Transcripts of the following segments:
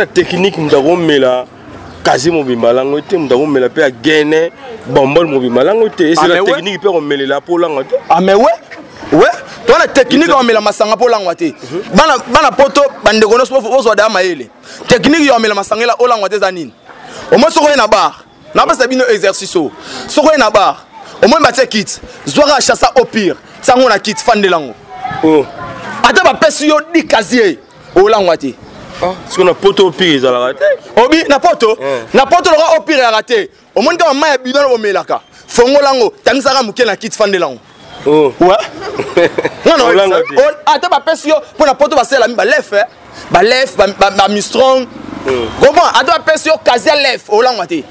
Technique moto akomela kazi mobimba lango te, moto akomela mpe agene bombole mobimba lango te. Esela Ah, mais ouais. technique mpe akomelela mpo olangwa te. Ah mais ouais, toza na technique ya komela masanga mpo olangwa te. Bana, bana poto, bandeko nyonso bozwa daya mayele. Technique ya komela masanga ela olangwa te eza nini? Omoi soki oye na bar, napesa bino exercice oyo. Soki oye na bar, omoi batie kit, zwaka chassa au pire, tiango na kit, fandelango. Oh. Ata bapesi yo 10 casier, olangwa te. Ah, sikoyo na poto opire ezalaka te. Obi na poto? Na poto loka opire yaka te. Omoni kaka mai ya bidon bomelaka, fongola tangisaka moke na kit, fandelango. Oh. Ouais. Non, non, Olangwa te. Ata bapesi yo, mpo na poto basalelami balef, balef, bamistrong. Comprend? Ata bapesi yo casier lef, olangwa te.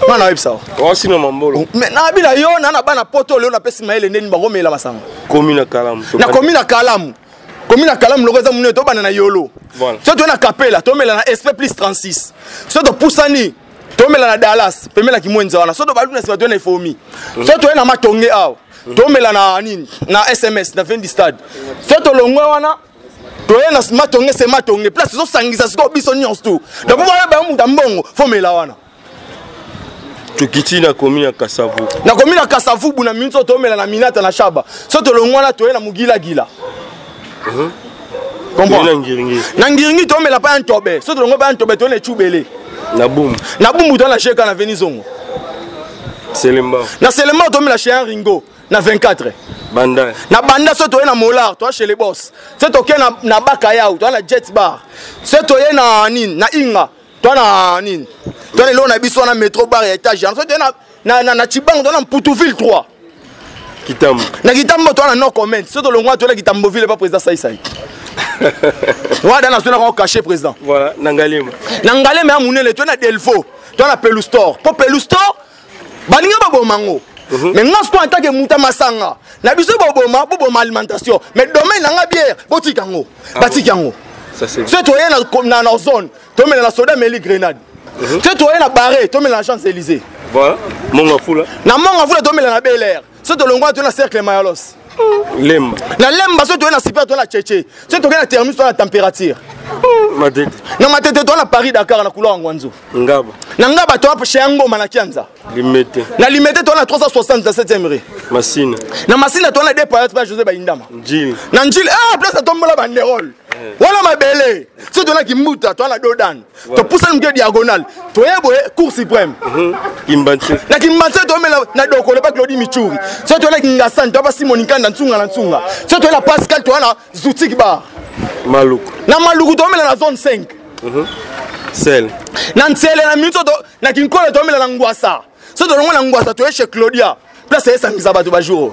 Nga na oyebisa yo. Osina mambolo. Mais nayebi na yo na bana poto lelo napesi mayele ndeni bakomela masanga. Komi na kalamu. Na komi na kalamu. Komi na kalamu loko eza monene, tobanda na yolo. Voilà. So toye na kapela, tomela na SP plus 36. So topusani, tomela na Dallas, pembeni kimwenza wana. So tobalu na nsima, toye na Efomi. So toye na Matonge awa, tomela na nini? Na SMS, na Vendi Stade. So tolongwe wana, toye na Matonge, se Matonge place tozosangisa sikoyo biso nyonso tu. Donc po bayeba muta mbongo, fomela wana. Tokiti na komi ya Kasavu. Na komi na Kasavubu na minso tomela na Minata na Shaba. So tolongwa wana, toye na Mugilagila. Toye na Ngiringi. Na Ngiringi tomela pa ya Ntobe. So tolongwa pa ya Ntobe, toye na Echubele. Na Bumbu. Na Bumbu toye na Sheka na Venizongo. Selemba. Na Selemba tomela chez Ringo na 24. Banda. Na Banda so toye na Molar, toye chez les boss. So toke na Bakayau, toye na Jet Bar. So toye na nini? Na Inga. Toye na nini? Toye na eloko na biso wana metro bar ya étage. So toye na Chibango, toye na Mputuville 3. Kitambo. Na Kitambo toye na no comment. So tolongwa toye na Kitambo ville pa président Saï Saï. Wana na sona ko cacher président. Voilà, na Ngalema. Na Ngalema ya munene toye na Delvaux, toye na Pelou Store. Po Pelou Store baninga baboma ngo. Mais nga sikoyo en tant que muta masanga, na biso boboma, boboma alimentation. Mais domaine na nga bière, botika ngo. Ah Batika bon. ngo. Ça c'est So toye na zone, tomela na soda meli grenade. So toye na barré, tomela na Champs-Élysées. Voilà, Monga Fula. Na Monga Fula tomela na Bel Air. So tolongwa toye na Cercle Mayalos. Lemba. Na Lemba so toye na Super, toye na Tchétché. So toye na Terminus, toye na Température. Matete. Na Matete toye na Paris Dakar na couloir Ngwanzo. Ngaba. Na Ngaba toye chez Ngoma na Kianza. Limete. Na Limete toye na 360 na 7e rue. Masina. Na Masina toye na deux paillotes pa José Baindama. Njili. Na Njili, ah place à tombola banderole. Wala mabele. So toye na Kimbuta, toye na Dodan. Voilà. To poussa muke diagonale. Toye boye Cour suprême. Kimbanse. Na Kimbanse toye mela na Dokolo pa Claudie Michuri. So toye na Kingasani, toye pa Simon Nkanda Ntunga na Ntunga. So toye na Pascal, toye na Zoutik Bar. Maluku. Na Maluku toye mela na zone 5. Sel. Na Nsele na minso to na Kinkole toye mela na Ngwasa. So tolongwa na Ngwasa toye chez Claudia. Place esangisa bato ba jour.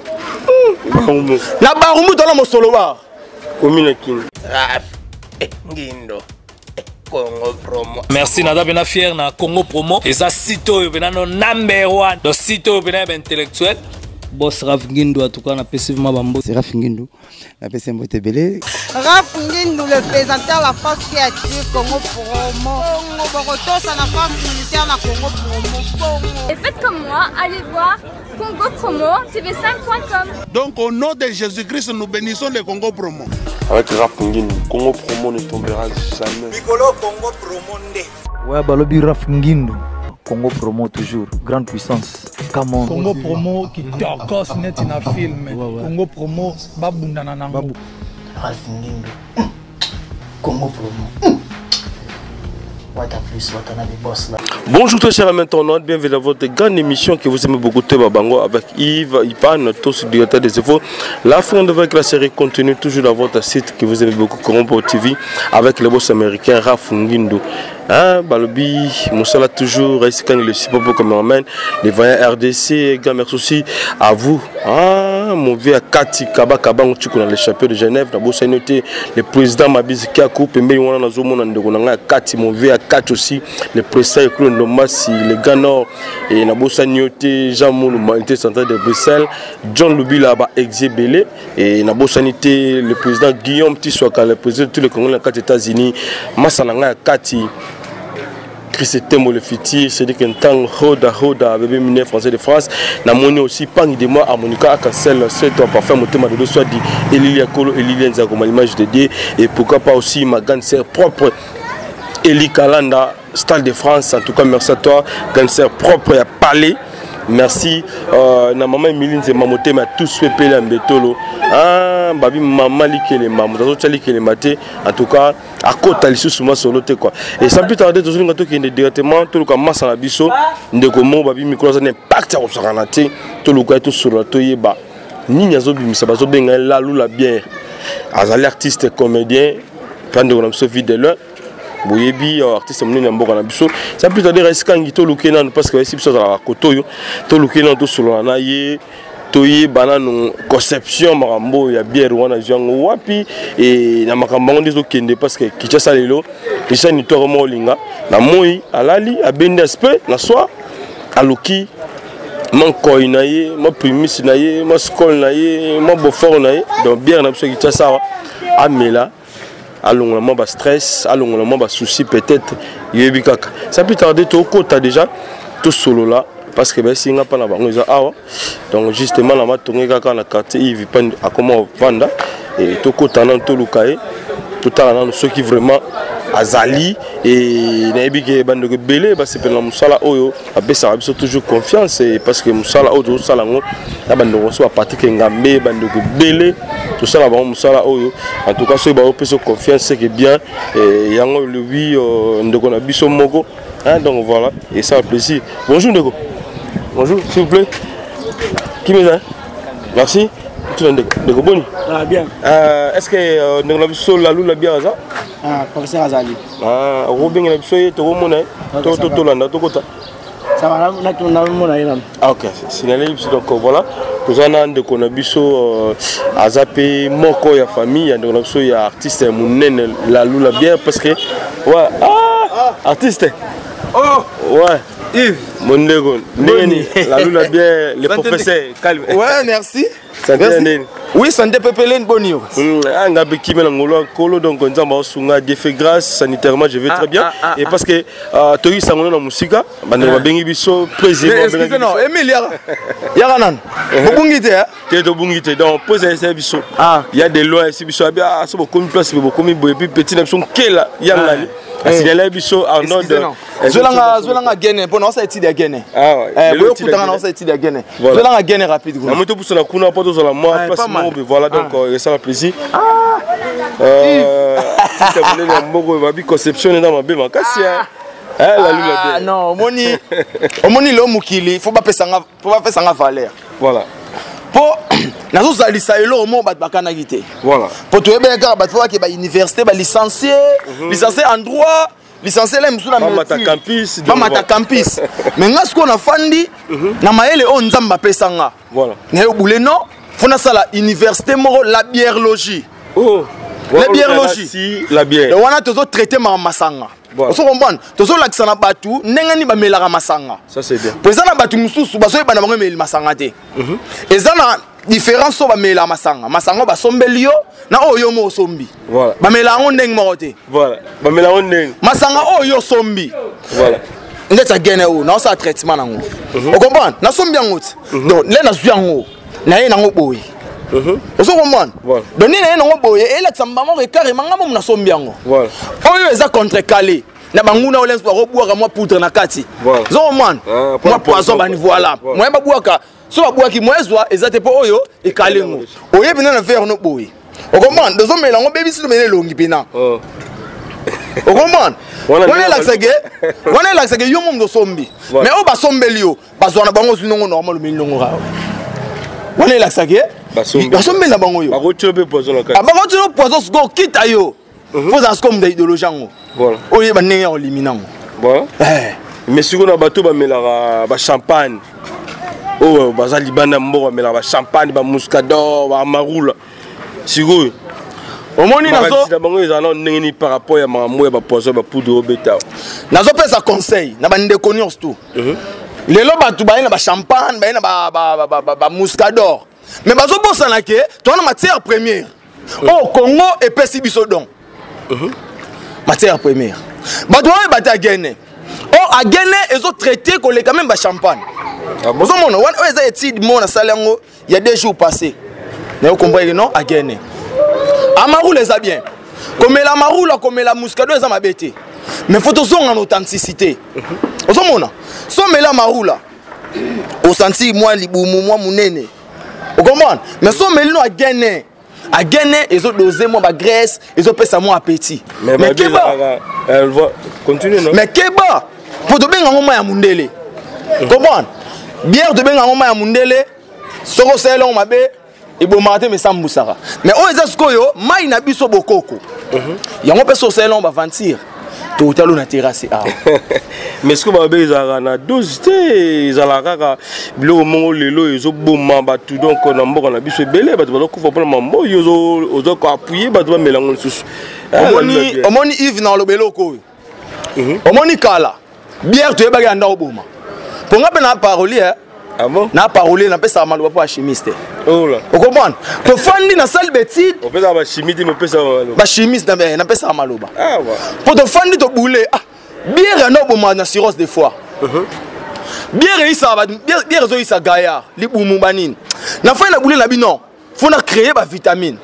Barumbu. Na Barumbu toye na Mosolo Bar. Commune Kin. Raf. Ngindo. Congo Promo. Merci naza pena fier na Congo Promo. Eza site oyo pena no number 1. Donc site oyo pena ya ba intellectuel. Boss Raf Ngindu en tout cas na pesi vraiment bambo. C'est Raf Ngindu. Na pesi mbote belé. Raf Ngindu le présentateur la force qui attire Congo Promo. Congo Boroto ça na force militaire na Congo Promo. Congo. Et faites comme moi, allez voir Congo Promo T V cinq point com. Donc au nom de Jésus-Christ, nous bénissons le Congo Promo. Avec Raf Ngindu, Congo Promo ne tombera jamais. Mikolo Congo Promo nde. Ouais, balobi Raf Ngindu. Congo Promo toujours, grande puissance. Come on. Congo Promo qui tokos net na film. Ouais, ouais. Congo Promo babunda na nango. Babu. Raf Ngindu. Congo Promo. Wata plus, Wata na des boss là. Bonjour très chers amis internautes, bienvenue dans votre grande émission que vous aimez beaucoup, Teba Bango, avec Yves Ipan, tous directeur des infos. La fin de la série continue toujours dans votre site que vous aimez beaucoup, Congo TV, avec le boss américain Raf Ngindu. Hein, Balobi, Moussala toujours, Reste le support pour cameraman, les voyants RDC, grand merci aussi à vous. Hein, mon vieux Kati Kaba Kaba, tu connais le champion de Genève, d'abord c'est noté le président Mabiz Kiakou, Pembe Wana Nazo Mona Ndeko Nanga Kati, mon vieux Kati aussi, le président Claude Ndomasi, le Grand Nord, et Nabo Sanioté, Jean Moulou, Manité central de Bruxelles, John Lubila ba Exébélé, et Nabo Sanité, le président Guillaume Tiswaka, le président de tous les Congolais dans les États-Unis, Massananga Kati, Chris Tembo le futur, c'est dit qu'un temps Roda Roda, bébé mineur français de France, n'a moni aussi Pangi de moi, Harmonica Akassel, c'est toi parfait, Motema de soit dit, Elilia Kolo, Elilia Nzakoma, l'image de Dieu, et pourquoi pas aussi ma grande sœur propre. Eli Kalanda, Stade de France. En tout cas, merci à toi, cancer propre et à palais. Merci na maman Emilie Nzema motema tous pepele ya mbetolo. Ah, babi mama likelema, moto azotia likelema te. En tout cas, akota lisusu masolo te quoi. Et sans plus tarder, tozolinga tokende directement toluka masa na biso ndeko moko babi mikolo aza na impact ya kosakana te. Toluka ye tosolola toyeba nini azobimisa bazobenga ye Lalou la bière. Azali artiste comédien mpe ndeko na biso vie de loin boyebi artiste monene ya mboka na biso. Sans plus tarder, esika ngi toluki nanu parce que bayesi biso azalaka koto oyo, toluki nanu tosolola na ye, toyeba nanu conception makambo ya bière wana azwi yango wapi e na makambo yango nde ezokende, parce que Kinshasa lelo eza nitware moko olinga na moi alali abendi aspect na soir aluki mwa nkoi na ye, mwa primus na ye, mwa skol na ye, mwa beaufort na ye. Donc bière na biso ya Kinshasa awa amela, alongola mwa bastress, alongola mwa basouci peut-être yoyebi kaka. Sans plus tarder, tokota déjà tosolola parce que baesinga mpa na bango eza awa. Donc justement na matonge kaka na quartier Yves Pan akoma ovanda e tokota nanu toluka ye, totala nanu soki vraiment azali. E nayebi ke bandeko ebele basepela na mosala oyo, bapesaka biso toujours confiance parce que mosala oyo tozosala yango na bandeko mosusu, bapatrik Ngambe, bandeko ebele tosala bango mosala oyo. En tout cas soki baopesa confiance, c'est que bien. Yango elobi ndeko na biso moko, hein, donc voilà, et ça plaisir. Bonjour ndeko, bonjour, s'il vous plaît, kimeza, merci. Tuna ndeko, ndeko boni? Ah, bien. Est ce que ndeko na biso Lalou la bière aza? Ah, professeur azali. Ah, okobengela biso ye, tokomona ye, tolanda tokota. Ça va, namona ye nano. Ah, ok, signale biso. Donc voilà, toza na ndeko na biso, aza mpe moko ya famille ya ndeko na biso ya artiste ya monene Lalou la bière, parce que ouais, ah, artiste. Oh. Ouais. Yves. Mon ndeko, ndenge nini? Lalou la bière, le professeur calme. Ouais, merci. Santé ndeni? Oui, santé pepele, boni yo? Ah, nga mpe kimia na ngolo ya nkolo. Donc nzambe aosunga, Dieu fait grâce, sanitairement je vais très bien. Et parce que toyisa yango na mosika, bandeko babengi biso président. Excusez, non, Emile, yaka yaka nanu, bobungi te? Te, tobungi te. Donc président esa biso ya de loin, esi biso abi so bokomi place boye, bokomi boye, puis petit na biso nkela yangani asignale biso Arnold. Zwelanga, zwelanga gene mpo naosa étude ya gene boye okutanga, naosa étude ya gene, zwelanga gene rapide. Na moi topusana kuna mpo tozala mwa place moko be. Voilà, donc esala plaisir. Artiste monene ya mboka babi conception eza mabe makasi. Lalula, non, omoni, omoni lelo mokili faut bapesanga valeur. Voilà. Mpo nazozalisa eloko moko bato bakanaki te. Voilà. Mpo toyebaki kaka bato fo bake bauniversité, balicencie, licencie en droit, licencie la mosusu na bamata campus. Bamata campus. Mais nga sikoyo nafandi na mayele oyo Nzambe apesa nga. Voilà. Naye obule non, fo nasala université moko, la bièrologie. Oh. La bièrologie. La bière. Wana tozotraite makambo masanga. Ozo comprendre, tozolakisa na bato ndenge nini bamelaka masanga. Ça c'est bien. Po eza na bato mosusu bazoyeba na bango emeli masanga te. Eza na différence oyo bamelaka masanga, masanga oyo basombeli yo na oyo yo moko osombi. Voilà. Bamela yango ndenge moko te. Voilà. Bamela yango ndenge. Masanga oyo yo osombi. Voilà. Ndeti agene oyo naosala traitement nango, ocomprendre, nasombi yango ti donc nde nazwi yango naye nango boye, ozo comprendre. Donc nde naye nango boye elakisa mbamoko ecarrément nga momu nasombi yango. Oyo eza contrecarré na banguna oyo lenso bakobwaka mwa poudre na kati, ozo comprendre, mwa poison bani. Voilà, moyen babwaka so babwaki moyen ezwa eza te mpo oyo ekalengo oyebi na verre no boye, ocomprendre, ozomela yango bebisi tomela elongi mpena, ocomprendre. Wana elakisake, wana elakisake yo mondo osombi. Mais oyo basombeli yo, bazwa na bango, ozwi nongo normal, omeli nongo kaka. Wana elakisake basombeli na bango yo. Bakotilo mpe poison na kati. Bakotilo poison. Sikoyo okita yo fo ozala sikoyo moto ya idéologie yango, oyeba ndenge ya kolimi nango. Voilà. Mais sikoyo na bato bamelaka bachampagne oyo baza libanda mboka, bamelaka bachampagne, bamuscador, bamarula, sikoyo omoni nazo na bango ezala nano ndenge nini par rapport ya makambo ya bapoison, bapoudre obeta? Nazopesa conseil na bandeko nyonso tu. Lelo bato baye na bachampagne, baye na bamuscador, mais bazobosana ke toza na matière première oyo Congo epesi biso. Don matière première, bato oyo bate agene oyo agene ezotraite koleka même bachampagne. Ozomona wana oyo eza étude moko nasali yango il y a 2 jours passé. Nayo comprendre non, agene amarula eza bien. Komela amarula, komela muscado eza mabe te. Mais faut tozonga na authenticité. Ozomona so omela marula, osanti mwa libumu mwa monene, okomprendre? Mais so omeli no agene, agene ezodose mwa bagraisse, ezopesa mwa appétit. Mais keba, mais keba, mpo tobenga yango mai ya mundele, comprendre? Bière tobenga yango mai ya mundele. Soki osaleli yango mabe, ebomaka te, mesambusaka. Mais oyo eza sikoyo mai na biso bokoko, yango mpe so osaleli yango baventure, totalo na terrasse awa. Mais sikoyo babe ezalaka na dose te, ezalaka kaka biloko moko lelo ezoboma bato. Donc na mboka na biso ebele bato bazokufa mpona mambo oyo. Ozo koappuyer bato bamela yango lisusu? Omoni Yves, na oloba eloko oyo. Omoni, kala bière toyebaki ya nda oboma mpo nga mpe na parolier, na parolier napesaka maloba mpo ya chimiste, okomprendre? Tofandi na salle d'étude, bachimiste napesaka maloba mpo tofandi tobule. Ah, bière ya nda oboma na cirrhose de foie, bière eyisaka, bière ezoyisa gaillard libumu banini. Nafai na bule na bino, faut na créer ba vitamine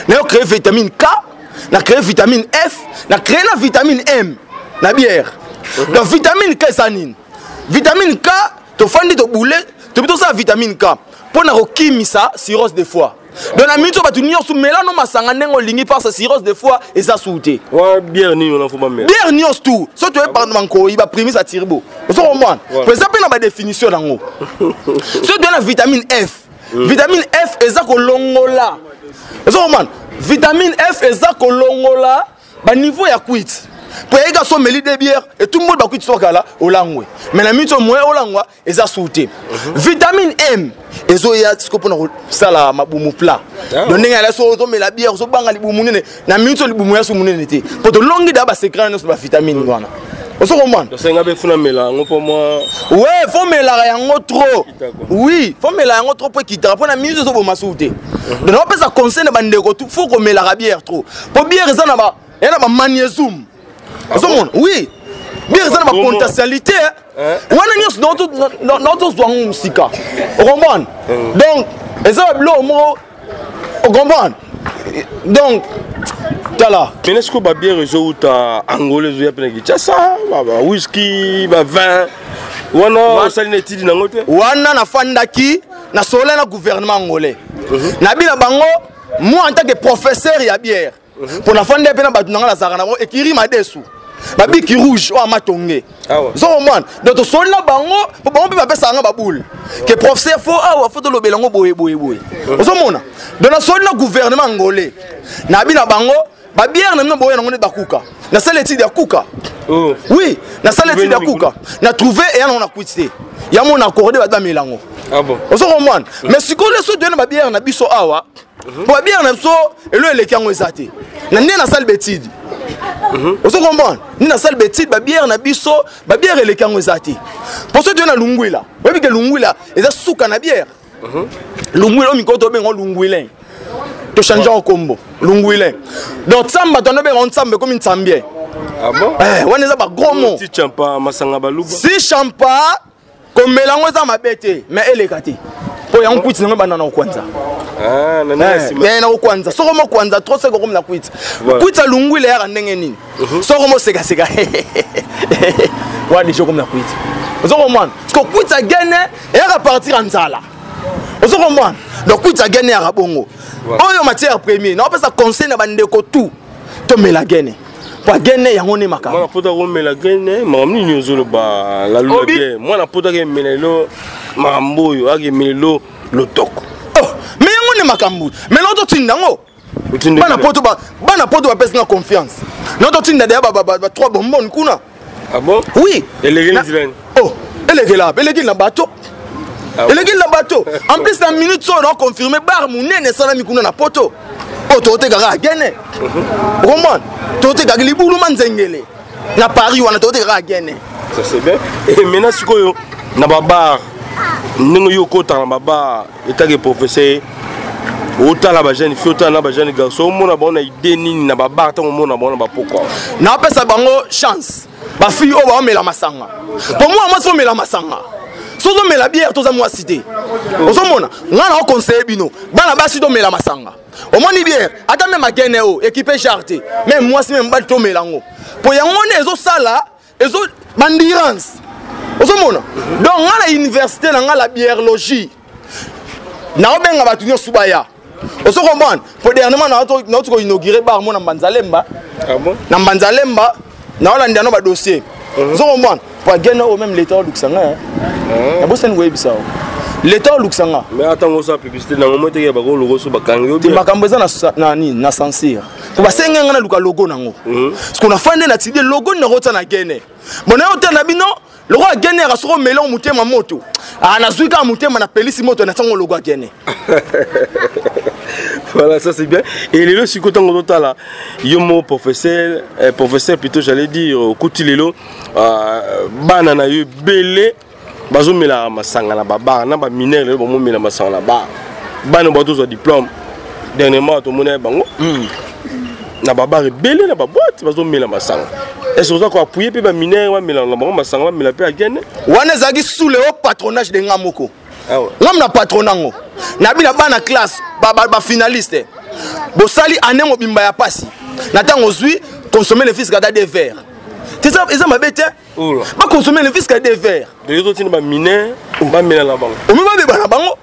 na yo, créer vitamine K, na créer vitamine F, na créer na vitamine M na bière. Donc vitamine K eza nini? Vitamine K, tofandi tobule, tobi tosala vitamine K mpo na kokimisa cirrhose de foie. Donc na miniti oyo bato nyonso melano masanga ndenge olingi, parce cirrhose de foie eza su te. Bière nini wana faut bamela? Bière nyonso tu, so toye bankoyi baprimis ya turbo, ozo comprendre? Po eza mpe na badéfinition nango. So toye na vitamine F, vitamine F eza kolongola, ozo comprendre? Vitamine F eza kolongola baniveau ya cuite, po eyeka so omeli de bière, etumboli bacuite, so kala olangwe. Mais na miniti oyo moyen olangwa eza su te. Vitamine M ezoya siko mpona kosala mabumu plat. Donc ndenge ala, so ozomela bière, ozobanga libumu nene, na miniti oyo libumu ya su monene te, po tolongi da basecret nyonso, bavitamine wana, ozo comprendre? Tosenga mpe funa mela yango mpo mwa Ouais, faut melaka yango trop. Oui, faut mela yango trop mpo ekitaka, mpo na miniti ozoboma su te. Donc naopesa conseil na bandeko tu, faut komelaka bière trop, mpo bière eza na ba eya na bamagnésium, ozomona? Oui, bière eza na bapotentialité wana nyonso naotozwa yango mosika, ocomprendre? Donc eza babiloko moko, ocomprendre? Donc tala. Maintenant sikoyo babière ezowuta Angola, ezoya mpe na Kinshasa, bawhisky, bavin wana, osali na etidi nango te? Wana nafandaki, nasolola na gouvernement angolais, nabi na bango, moi en tant que professeur ya bière, mpo nafandi mpe na bato na nga, nazalaka na bango ekiri madesu, babiki rouge oyo amatonge, ozokomwana? Donc tosoli na bango, mpo bango mpe bapesaka nga baboule ke professeur, faut awa faut tolobela yango boye boye boye, ozomona? Donc nasoli na gouvernement angolais, nabi na bango, babière na bino boye nango nde bakuka. Nasala étude ya kuka, oui, nasala étude ya kuka, na trouve eya nango na kwiti te, yango na accordé bato bamela yango, ozo comprendre? Mais sikoyo leso toye na babière na biso awa, po babière na biso elo eleki yango eza te. Na nde nasali betide, ozo comprendre? Nde nasali betide, babière na biso, babière eleki yango eza te. Po so toye na lungwila, oyebi ke lungwila eza suka na bière. Lungwila oyo mikolo tobenga lungwilin, tochange yango kombo lungwilin. Donc ntsamba, tondo benga ntsamba, ekomi ntsambien. Wana eza bagros mot. Masanga baluba. Si champa, komela yango eza mabe te, mais eleka te, mpo yango kwiti nango ebanda na kokwanza na kokwanza. Soko mokwanza trop, seko komi na kwiti. Kwiti alungwila eyaka ndenge nini? Soko mosekaseka wana, deja okomi na kwiti, ozo komwana? Siko kwiti agene eyaka partir ya nzala, ozo komwana? Donc kwiti agene eyaka bongo. Oyo matière premier, naopesa conseil na bandeko tout, tomela gene, po agene yango nde makambo. Mwana poto akomela gene, makambo nini ozoloba? Lalula bien, mwana poto akemela lelo makambo oyo, akemela lelo lotoko. Oh, mais yango nde makambo. Mais nao totinda yango bana poto, bana poto bapesi nga confiance, nao totinda deya ba trois bonbonne kuna. Ah bon? Oui. Elekeli nzilani? Oh, elekela, elekeli na bato, elekeli na bato. En plus na minute oyo naoconfirme bar monene esalami kuna na poto, oyo tokotekaka agene, okomona? Tokotekaka libuluma nzengele na Paris wana, tokotekaka agene. Ça c'est bien. Et maintenant sikoyo na babar, ndenge yo okotaka na babar etake professeur, otala bajeune fille, otala na bajeune garçon, omona bango na idée nini na babar ntango omona bango na bapokwa? Napesa bango chance, bafille oyo baomela masanga, po mwana mwasi omela masanga. So ozomela bière, toza mwasi te. Ozomona, ngai na oconseille bino bana basi, tomela masanga. Omoni bière, ata même agene oyo équipe genre te, même mwasi, même mobali, tomela yango, mpo yango nde ezosala ezo baendurance. Ozomona, donc ngai na université na ngai la bièrologie, naobenga bato nyonso baya. Ozo comprendre? Po dernièrement nauti koinaugure bar mo na Mbanzalemba. Na Mbanzalemba naolanda no badossier. Ozo comprendre? Po agene oyo, même l'état olukisa ngai, nabosani koyebisa o l'état olukisa nga. Mais atango osala publicité nango mo teke, bakoluka so bakangi yo. Te, makambo eza na nini, na censure, po basenge nga naluka logo nango, parce que nafandi na tide logo nini nakota na gene. Bon, nayo te na bino logo ya gene yaka. Soko omeli yango motema moto, ah, nazwi kaka motema, napelisi moto na ntango logo ya gene. Voilà, ça c'est bien. Et lelo sikoyo, ntango totala yo mo professeur, professeur plutôt j'allais dire, okuti lelo bana na yo ebele bazomelaka masanga na babar na baminere. Lelo bamomela masanga na bar, bana bazozwa diplôme. Dernièrement tomoni bango na babar ebele, na baboite, bazomela masanga. Est ce oza koappuyer mpe baminere bamela na bango masanga, bamela mpe agene? Wana ezalaki sous le haut patronage de nga moko. Ngam na patron nango, nabi na bana classe, bafinaliste, bosali année mobimba ya pasi, na ntango ozwi, consommer le fils kata deux verres, eza mabe te. Baconsommer le fils ka deux verres. Deyo totina baminere bamela na bango. Omi babeba na bango.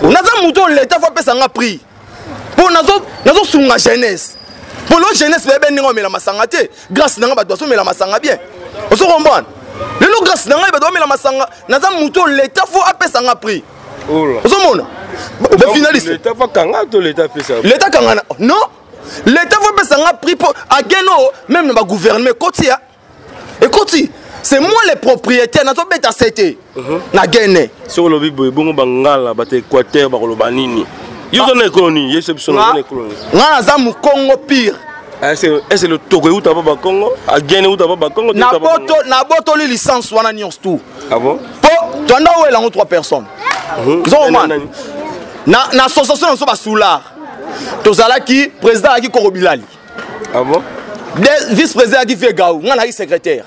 Naza motu oyo leta fo apesa nga prix, mpo nazosunga jeunesse, mpo lo jeunesse bayebi ndenge omela masanga te. Grâce na nga bato bazomela masanga bien. Ozo comprendre? Lelo grâce na ngai bato bamela masanga. Naza motu oyo leta fo apesa nga prix. Ozomona, bafinaliste. Leta fo kanga to leta apesa? Leta kanga non, leta fo apesa nga prix, mpo agene oyo même na bagouvernement ekoti ya ekoti. C'est moi le propriétaire, nazobeta sete na gene. Soki olobi boye bongo, bangala, bato Équateur bakoloba nini? Yo oza na ekolo nini? Yebisa biso, na ekolo nini? Nga naza mokongo pire. Ese le toko euta pa bakongo, agene euta pa bakongo? Nabotoli licence wana nyonso tout. Ah bon? Mpo twanda owela yango 3 personnes. Ozomona, na association na biso basular, tozalaki, président azalaki Koko Bilali. Ah bon? Vice président azalaki Vie Gau, nga nazalaki secrétaire.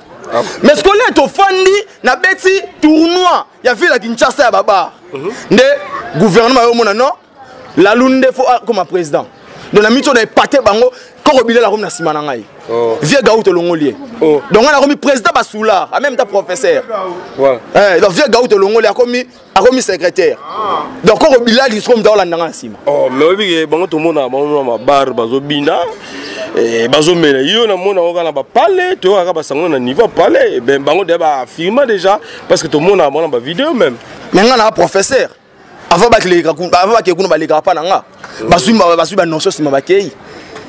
Mais sikoyo tofandi, nabeti tournoi ya ville ya Kinshasa ya babar, nde gouvernement ayomona non, Lalu nde fo akoma président. Donc na miti oyo na epate bango, Koko Bilal akomi na nsima na ngai, Vie Gau tolongoli ye. Donc ngai nakomi président basular, en même temps professeur. Donc Vie Gau tolongoli, akomi secrétaire. Donc Koko Bilali sikoyo moto aolanda nga na nsima. Mais oyebi ke bango tomona bango na babar bazobina, bazomela. Yo namona yango kaka na bapale, toyokaka basango na niveau pale. Bango deya baafirma déjà, parce que tomona bango na bavideo même. Mais nga na professeur, avant bakee kuna, balekaka mpa na nga, bazwi banotion, nsima bakei.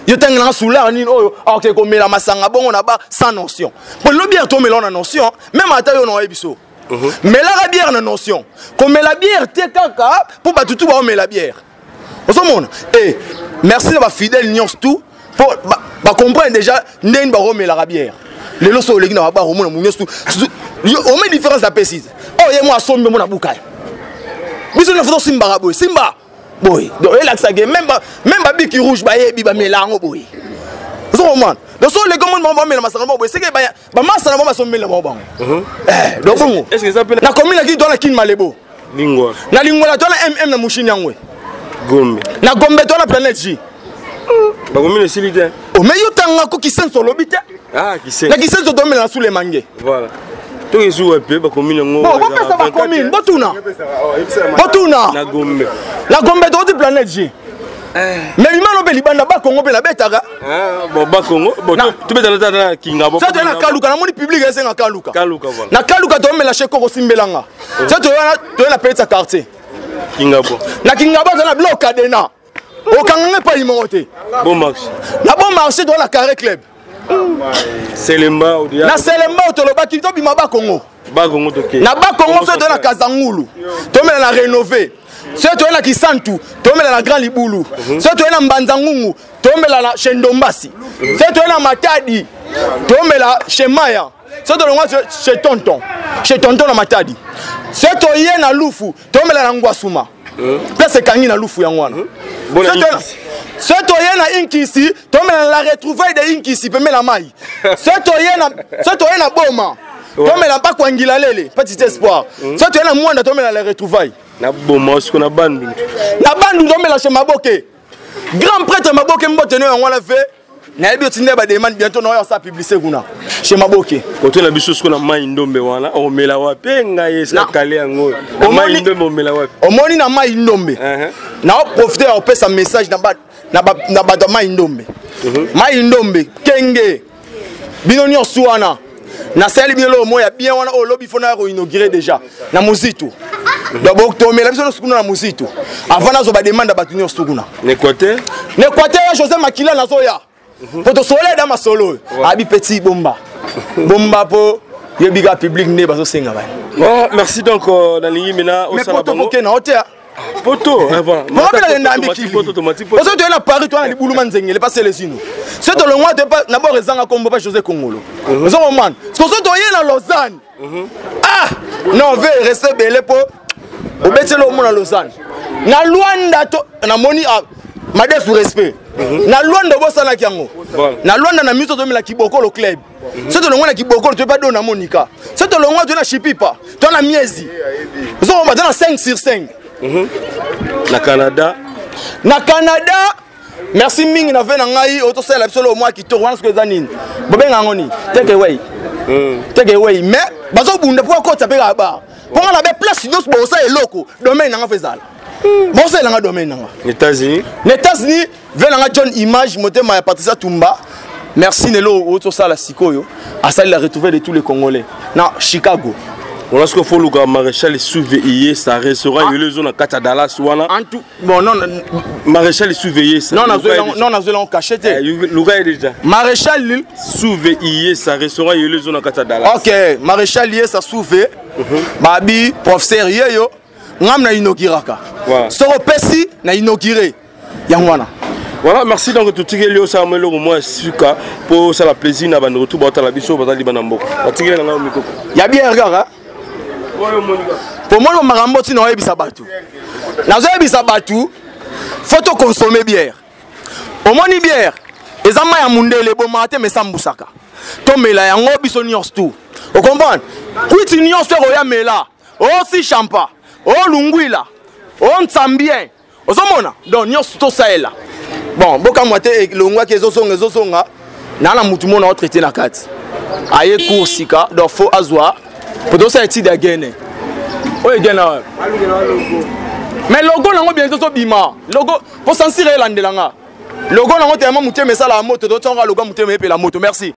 Yo ntangi nanga sular nini oyo akoke komela masanga bongo na ba sans notion? Po lelo bière tomela na notion, même ata yo na oyebi so melaka bière na notion. Komela bière te kaka mpo bato tu baomela bière. Ozomona, e merci na bafidèle nyonso tout, mpo bacomprendre déjà ndenge bakomelaka bière. Lelo so oleki na babar, omona mo nyonso tu ome différence apesi oyo ye mo asombi, omona buka biso nyonso tosimbaka boye, simba boye. Donc elakisaka même babiki rouge bayebi bamela yango boye. Ozokomana, donc so oleki, omoni bango bamela masanga bango boye, seke bamasa na bango basombeli na bango bango. Donc bongo na commune akini, toa na Kini Malebo, na Lingwala toa na mm na Mushini yango. Gombe. Na Gombe toa na Planète J. Bakomi esili te. Mais yo tanga ko Kisenso, olobi te. Na Kisenso tomela na Sulemange. Voilà, tokezuwa mpe bakomi yango. Bon, bopesa bacommune, botuna, botuna. Na Gombe. Na Gombe tokoti Planète J. Mais bimano mpe libanda Bakongo mpe nabetaka. Bon, Bakongo tobetala tata na Kinga. So toye na Kaluka, namoni public esenga Kaluka. Kaluka, voilà. Na Kaluka tomela chez Koko Simbelanga. So toye na Petsa quartier. Kingabo. Na Kingabo toza na bloc Cadena, okanganga epai moko te. Bon marché. Na Bon Marché toza na Carré Club. Selemba. Na Selemba tolobaki tobima Bakongo. Bakongo toke. Na Bakongo so toye na Kazangulu, tomela na Rénové. So toye na Kisantu, tomela na Grand Libulu. So toye na Mbanza Ngungu, tomela na chez Ndombasi. So toye na Matadi, tomela chez Maya. So tolongwa chez Tonton, chez Tonton na Matadi. So toye na Lufu, tomela na Ngwasuma, place ekangi na Lufu yango wana. So toye na Inkisi, tomela na la retrouvaille de Inkisi, pembe na mai. So toye na Boma, Tomela mpa kwangila lele mpa titi espoir. So toye na mwanda, tomela les retrouvailles. Na boma siko na Bandundu. Na Bandundu tomela chez Maboke, grand prêtre Maboke. Mbote no yango wana ve nayebi otindi bademande bientôt na oyo asala publicité kuna chez Maboke. Kote na biso siko na Mai Ndombe wana, omela wapi? Ngai esika kale yango na Mai Ndombe, omela wapi? Omoni, na Mai Ndombe naoprofite ya kopesa message na bato ya Mai Ndombe. Mai Ndombe, kenge bino nyonso wana, nasali bino eloko moko ya bien wana oyo olobi fo naya koinaugure déjà na Mozitu. Donc tomela biso nyonso kuna na Mozitu avant nazwa bademande ya bato nyonso kuna. Na Équateur? Na Équateur ya José Makila, nazoya po tosolola eda masolo oyo abi petit bomba bomba mpo yebika public nde bazosenga bani. Bon, merci. Donc nalingi mina osala bango na ote. Poto. Mpe mikili oso toye na Paris, toya na libuluma nzengele pa Selesino. So tolongwa te na bord ezanga kombo pa José Kongolo, ozo komana. So toye na Lausanne, ah non, ve reste ebele mpo obeteli omona Lausanne na Lwanda to namoni madesu respect na Lwanda obosanaki yango na Lwanda na miso tomela Kibokolo Club. So tolongwa na Kibokolo, toyepa do na Monika. So tolongwa, toye na Shipipa, to na Miezi, ozomona to na 5 sur 5. Na Canada? Na Canada, merci mingi na ve na ngai oyo tosalela biso loo mwa kitoko wana. Soki eza nini, bobenga yango nini? Take away, take away. Mais bazobunda mpo akotisa mpe kaka bar mpo nga na be place nyonso bosala eloko, domaine nanga fo ezala, bosalelanga domaine nanga. États-Unis? Na États-Unis, ve nanga John Image, motema ya Patricia Tumba, merci. Lelo oyo tosala sikoyo asali la retrouver de tous les Congolais na Chicago. Wana soki ofoluka Maréchal Souveye sa restaurant yelo ezo na kati ya Dallas wana. Bon, non. Maréchal Souveye sa. Non, nazwela ngo caché te. Luka ye déjà. Maréchal Souveye sa restaurant yelo ezo na kati ya Dallas. Ok, Maréchal ye sa Souve babi professeur yeyo ngam na inauguraka. Soki opesi na inaugure yango wana. Voilà, merci. Donc totikeli osala mwa eloko mwa suka mpo osala plaisir na bandeko tu baotala biso bazali bana mboka. Batikeli na ngai mikoko. Ya bien kaka po moni makambo ntina oyebisa bato, nazoyebisa bato fo tokonsome bière. Omoni, bière eza mai ya mundele, ebomaka te, mesambusaka. Tomela yango biso nyonso tu, ocomprendre? Kwiti nyonso ekoya, mela osi champa olungwila ontsambien, ozomona. Donc nyonso tosalela bon bokamwa te, elongwaki ezozonga, ezozonga naa na mutu mona otraite na kati aye cour sika. Donc fo azwa po tosala étude ya gene oyo egene wapi, mais logo nango bientôt tozobima logo po sansire elandela nga logo nango tellement motema esalaka moto, totianga logo motema epela moto. Merci.